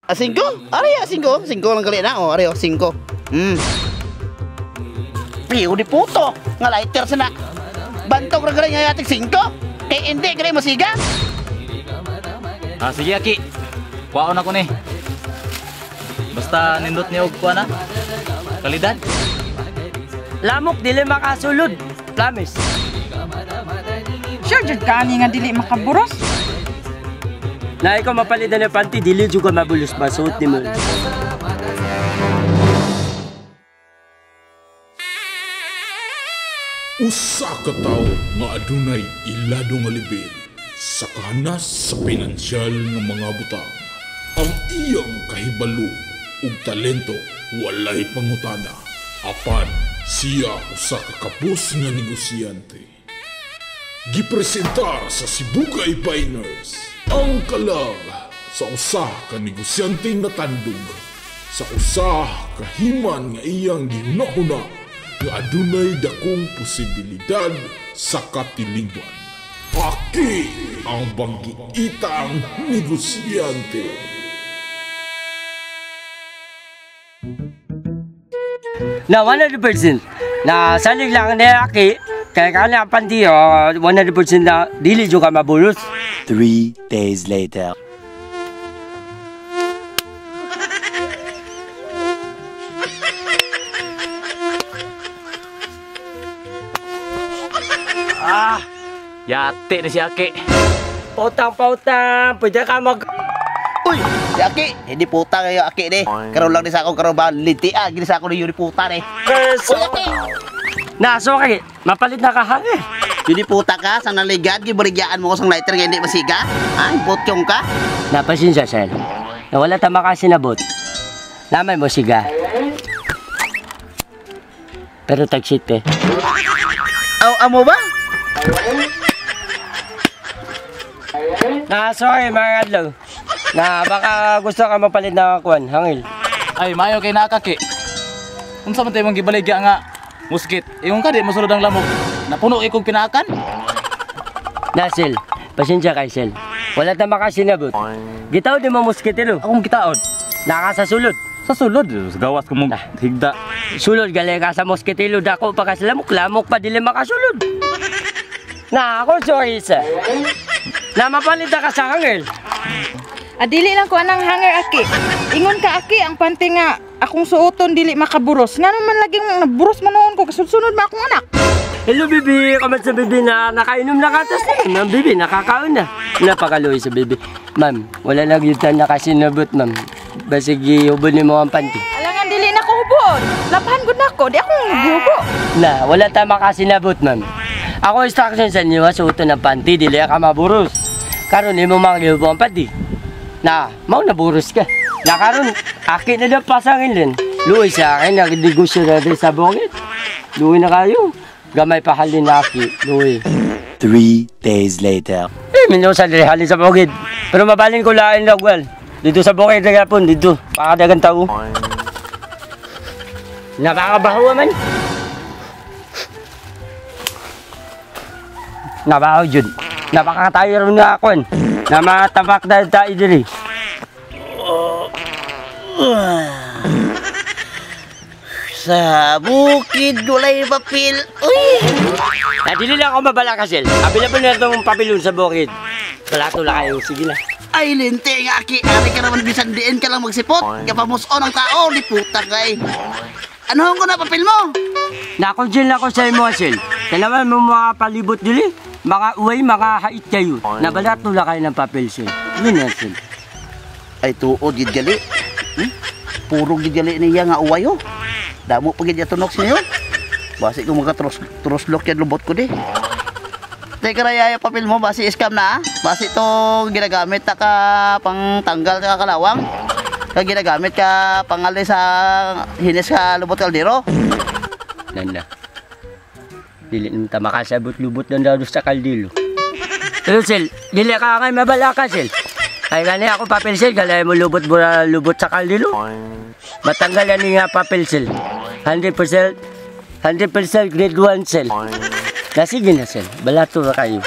A 5? Ari, a 5. 5 lang gali na. Oh, ari, oh, 5. Piyo di puto. Nga lighter sana. Bantog ra gali nga yatig 5. Kay hindi gali masiga. Ah, sige Aki. Kuhaon ako ni. Basta nindot niyo og kuha na. Kalidad. Lamok dili makasulod. Promise. Sure jud ka ani nga dili makaburos. Na ikaw mapalitan ng panty, dili jud ka mabulos masuot nimo. Usa ka tawo nga adunay ilado nga libid sa kahanas sa pinansyal nga mga butang. Ang iyang kahibalo ug talento walay pangutana. Apan siya usa ka kapos nga negosyante. Gipresentar sa Sibugay Biners ang kalag sa usa ka negosyante natandog sa usa ka himan nga iyang gihuna-huna nga adunay dakong posibilidad sa katilingban. Aki ang banggiitang negosyante. Na 100% na salig lang ni Aki kaya kanya ang panty, oh, 100% na dili jud ka mabulos. 3 days later. Ah, yate ni si Aki. Pautang-pautang, pwede ka mag... Uy, si Aki, hindi puta kayo Aki ni. Karon lang ni sa akong karon ba linti ah, gini sa ako ni yuri puta ni. Keso. Uy, Aki. Na, sorry, mapalit na ka hangin. Yuri puta ka sa naligad gibarigyaan mo ko sang lighter nga hindi masiga. Ay, botyong ka. Napasensya, sir. Nawala tama ka sinabot. Lamay mo siga. Pero tagsit eh. Aw, amo ba? Na, sorry mga adlaw. Na, baka gusto ka mapalit na kuan, hangil. Ay, maayo kay nakaki. Unsa man tayo mong gibaligya nga muskit? Ingon ka di mosulod ang lamok. Napuno kay kong pinakan. Na, Sel. Pasensya kay Sel. Wala tama ka sinabot. Gitaw di mo muskitilo. Akong gitaod. Naka sa sulod. Sa sulod, sa gawas ko mong higda. Sulod gali ka sa moskitilo. Dako pa ka sa lamok. Lamok pa dili makasulod. Na, ako sorry sir. Na, mapalit na ka sa hangil. Adili lang ko anang hanger Aki. Ingon ka Aki ang panty nga akong suoton dili makaburos. Ngano man laging naburos man noon ko kasunod man akong anak. Hello bibi, kamat sa bibi na nakainom na katas na. Ma'am bibi, nakakaon na. Napakaluwi sa bibi. Ma'am, wala lang yun tayo nakasinabot ma'am. Basig ihubon ni mo ang panty. Alangan dili na ko hubon. Labahan gud nako, di akong gihubo. Na, wala tayo makasinabot ma'am. Ako instruction sa inyo, suoton ng panty, dili ka maburos. Karon nimo mga gihubo ang panty. Na, mau naburos ka. Na karon, akin na lang pasangin din. Luwi sa akin, nagnegosyo na din sa bukid. Luwi na kayo. Gamay pa halin na aki, luwi. 3 days later. Eh, minusan din halin sa bukid. Pero mabalin ko lain lang, well. Dito sa bukid na gapon, dito. Pakadagang tao. Napakabaho man. Nabaho yun. Napakatayo rin na ako. Na matabak na tayo diri. Sa bukid walay papel. Uy! Nadili lang ako mabala kasi. Available na itong papelon sa bukid. Balato lang kayo. Sige na. Ay, linti nga Aki. Ari ka naman bisan diin ka lang magsipot. Kapamuson ang tao. Di puta kay. Ano ko na papel mo? Nakonsel ako sa imo, Sel. Kailangan mo mga palibot dili. Mga uway, mga hait kayo. Nabalato lang kayo ng papel, Sel. Yun na, Sel. Ay, tuod gid gali. Puro gid gali niya nga uway oh. Damo pa gid tunok niyo. Basi ko mga truslok yan lubot ko di. Teka raya yung papel mo, basi scam na ah. Basi to ginagamit na ka pang tanggal ka kalawang. Ka ginagamit ka pangali sa hinis ka lubot kaldero. Nanda. Dili nang tama ka sa lubot ng laro sa kaldilo. Pero Sel, dili ka kay mabala ka, Sel. Ay gani ako papel, Sel, galay mo lubot lubot sa kaldilo. Matanggal yan nga papel, Sel. 100% 100% grade 1, Sel. Na sige na, Sel. Balato na kayo.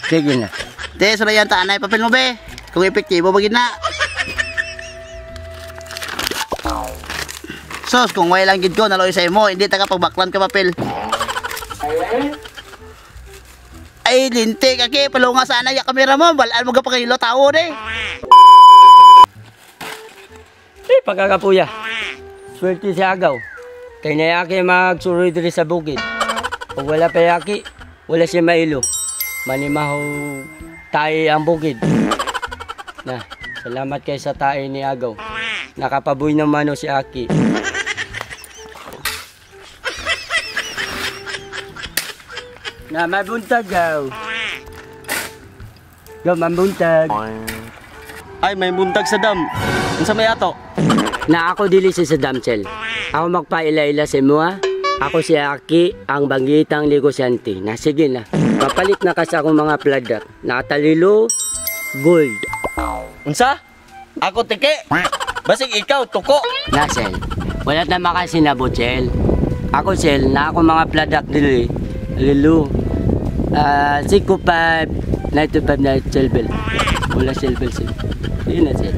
Sige na. Te, sura yan tanay papel mo be. Kung epektibo bagid na. Sus, kung way lang gid ko naloy sa imo, hindi ta ka pagbaklan ka papel. Ay, lintik aki, palunga sana ya kamera mo, balaan mo ka pa kilo tao de. Eh, pagkakapuya. Swerte si Agaw. Kay nayaki magsuroy diri sa bukid. Kung wala pa yaki, wala siya mailo. Manimaho tae ang bukid. Na, salamat kay sa tae ni Agaw. Nakapabuy ng mano si Aki. Na, mabuntag, Gaw. Gaw, mabuntag. Ay, may buntag sa dam. Unsa may ato? Na ako dili si Saddam Sel. Ako magpaila-ila sa imo ha. Ako si Aki, ang banggitang negosyante. Na sige na. Papalit na ka sa akong mga product. Nakatalilo, gold. Unsa? Ako tiki. Basig ikaw tuko. Na Sel, wala na makasinabot Sel. Ako Sel, na ako mga product dili. Lilo. 625 925 na Selbel. Wala Selbel Sel. Yun na Sel.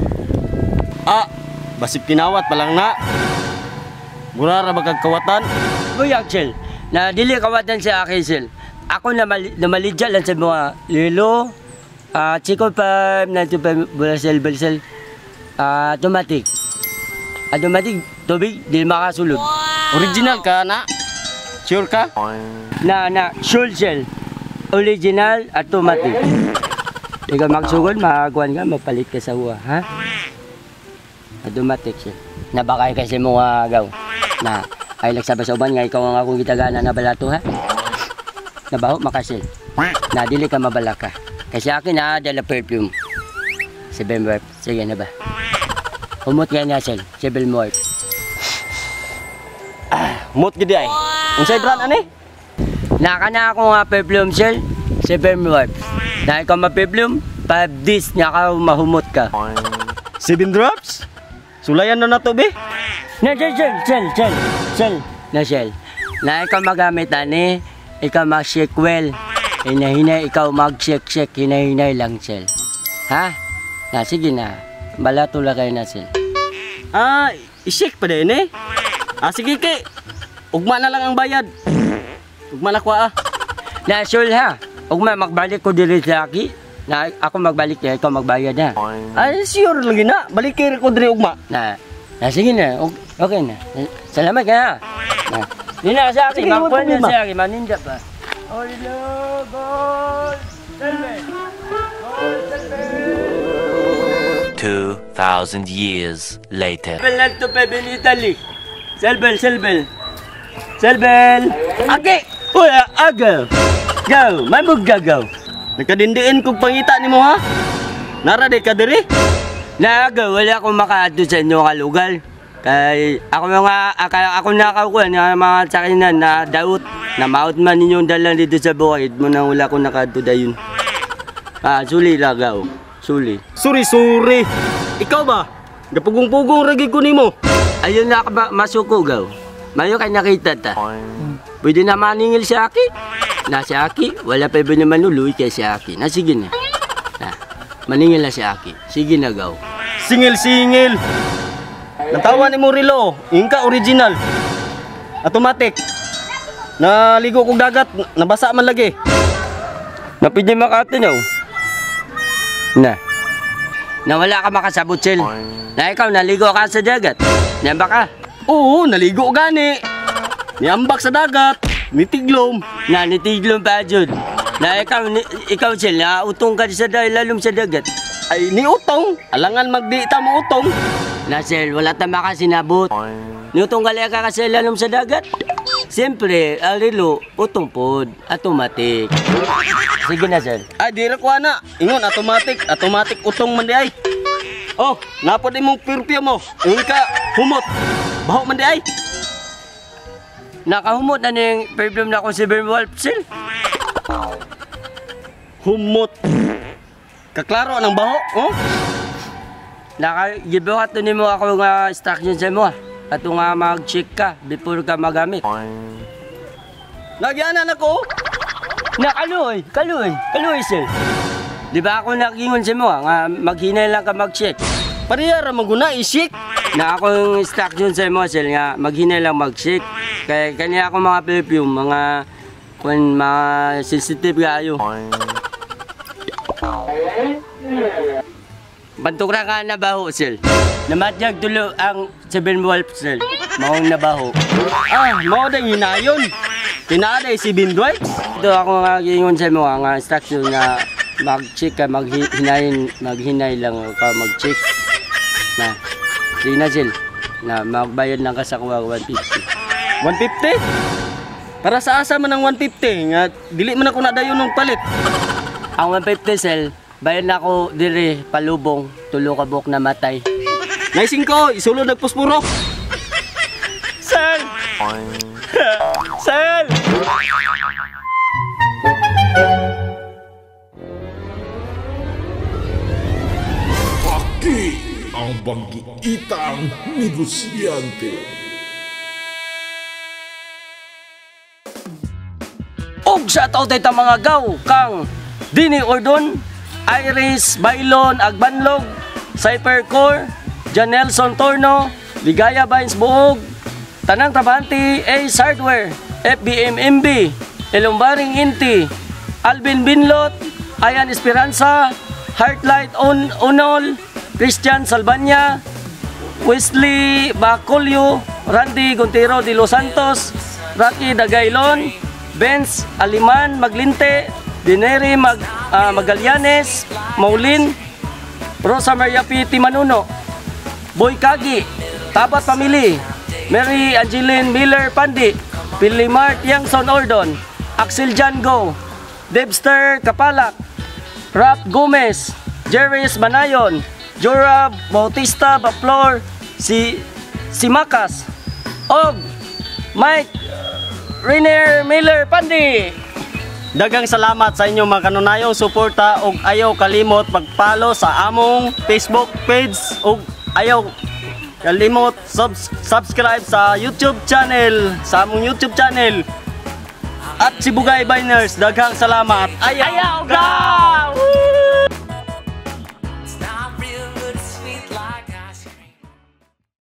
Ah, basig kinawat pa lang na. Mura ra ba kag kawatan? Buyag Sel. Na dili kawatan si Aki Sel. Ako na namalidya lang sa mga lilo. 625 925 wala Selbel Sel. Automatic. Automatic tubig dili makasulod. Original ka na? Sure ka? Na, sure Sel. Original automatic. Ikaw magsugod, makakuan ka, mapalit ka sa uwa, ha? Automatic siya. Nabakay kasi mo nga gaw. Na, ay nagsabas sa uban nga ikaw ang akong gitagana na balato, ha? Nabaho, makasil. Na, dili ka mabalaka. Kasi akin na, dala perfume. Si Benwerp. Sige na ba? Humot nga niya, Sel. Si Benwerp. Humot gidi ay. Unsay brand ani? Naka na ako nga perfume, Sel. Si Benwerp. Na ikaw ma-perfume, 5 days niya ka mahumot ka. 7 drops? Sulayan na nato, be. Na, Sel, Sel, Sel, Sel, Sel. Na, Sel. Na ikaw magamit, ani, ikaw mag-shake well. Hinahinay, ikaw mag-shake-shake, hinahinay lang, Sel. Ha? Na, sige na. Balato lang kayo na, Sel. Ah, i-shake pa din eh. Ah, sige, ke. Ugma na lang ang bayad. Ugma na kwa, ah. Na, Sel, ha? Ugma, magbalik ko diri sa aki. Na, ako magbalik, eh, ikaw magbayad na. Ay, sure lagi na. Balik ko diri ugma. Na, na sige na. Okay na. Salamat ka, ha. Na, di na sa akin. Sige, Magpuan walang na problema. sa akin. Maninda pa. Olilo, gold, selbe. Gold, selbe. 2,000 years later. Selbel na to, Pebe in Italy. Selbel, selbel. Selbel. Aki! Uy, agaw. Go, mamugagaw. Nagkadindiin kog pangita nimo ha? Nara di ka diri? Na, agaw, wala akong makaadto sa inyo kalugal. Kay ako mga ako nakakuha nga mga sakinan na daot na maot man ninyong dala dito sa bukid mo na wala ko nakaadto dayon. Ah, suli lagaw. Suli. Suri suri. Ikaw ba? Gapugong-pugong ra gid ko nimo. Ayun na ka masuko gaw. Mayo kay nakita ta. Pwede na maningil sa aki. Na sa aki, wala pa iba naman uloy kay sa aki. Na sige na. Na, maningil na sa aki. Sige na gaw. Singil-singil. Natawa ni Murilo, ingka original. Automatic. Naligo kog dagat, nabasa man lagi. Na pwede makatinaw. Na. Na wala ka makasabot, Sel. Na ikaw, naligo ka sa dagat. Namba ka? Oo, naligo gani. Niambak sa dagat, nitiglom. Na, nitiglom pa, Jud. Na ikaw, ikaw, Sel, na utong ka sa lalom sa dagat. Ay, niutong. Alangan magdi ta mo utong. Na, Sel, wala ta makasinabot. Niutong gali ka kasi lalom sa dagat. Siyempre, alilo, utong pod, automatic. Sige na, Sel. Ay, di ra ko ana. Ingon, automatic. Automatic utong man di ay. Oh, napod imong perfume mo. Ingon ka, humot. Baho man di ay. Nakahumot na ning perfume na ako si Wolf, Sel. Humot. Kaklaro ng baho, oh. Nakagibuhat to nimo ako nga instruction sa mo. Ato nga mag-check ka before ka magamit. Nagyanan ako. Nakaluoy, kaluoy, kaluoy, Sel. Di ba ako nagingon sa mo nga maghinay lang ka mag-check. Pareha ra man guna i-shake. Na akong instruction sa imo sel nga maghinay lang mag-shake. Kay kani ako mga perfume, mga kun mga sensitive kaayo. Bantok ra ka nabaho sel. Namatyag tulo ang 7 wolf sel. Maong nabaho. Ah, mao day hinayon. Tinaa day si Bindway. Ito ako nga giingon sa imo nga instruction nga mag-check ka, maghinayin, maghinay lang ka mag-check. Na, sige na sel. Na magbayad lang ka sa kuha 150. 150? Para sa asa man ang 150 nga dili man ako nadayon ng palit. Ang 150 sel, bayad na ako diri palubong, tulo ka buok na matay. Nay 5, isulod nagpuspuro. Sel! Sel! Aki ang banggiitang negosyante. Og shoutout ta mga gaw kang Dini Ordon, Iris Bailon Agbanlog, Cyper Core, Janelson Torno, Ligaya Vines Buog, Tanang Trabahante, Ace Hardware, FBMMB, Elombaring Inti, Alvin Binlot, Ayan Esperanza, Heartlight Unol, Christian Salvania, Wesley Bacolio, Randy Gontero de Los Santos, Rocky Dagailon, Benz Aliman Maglinte, Dineri Magallanes, Maulin, Rosa Maria P. Timanuno, Boy Kagi, Tabat Family, Mary Angeline Miller Pandi, Pilimart Yangson Ordon, Axel Jango, Debster Kapalak, Rap Gomez, Jerris Manayon, Jora Bautista Baplor, si Simakas, Og Mike Rainer Miller Pandi. Daghang salamat sa inyong mga kanunayong suporta ug ayaw kalimot pag-follow sa among Facebook page ug ayaw kalimot subscribe sa YouTube channel, sa among YouTube channel. At si Bugay Biners, daghang salamat. Ayaw, Ayaw ka!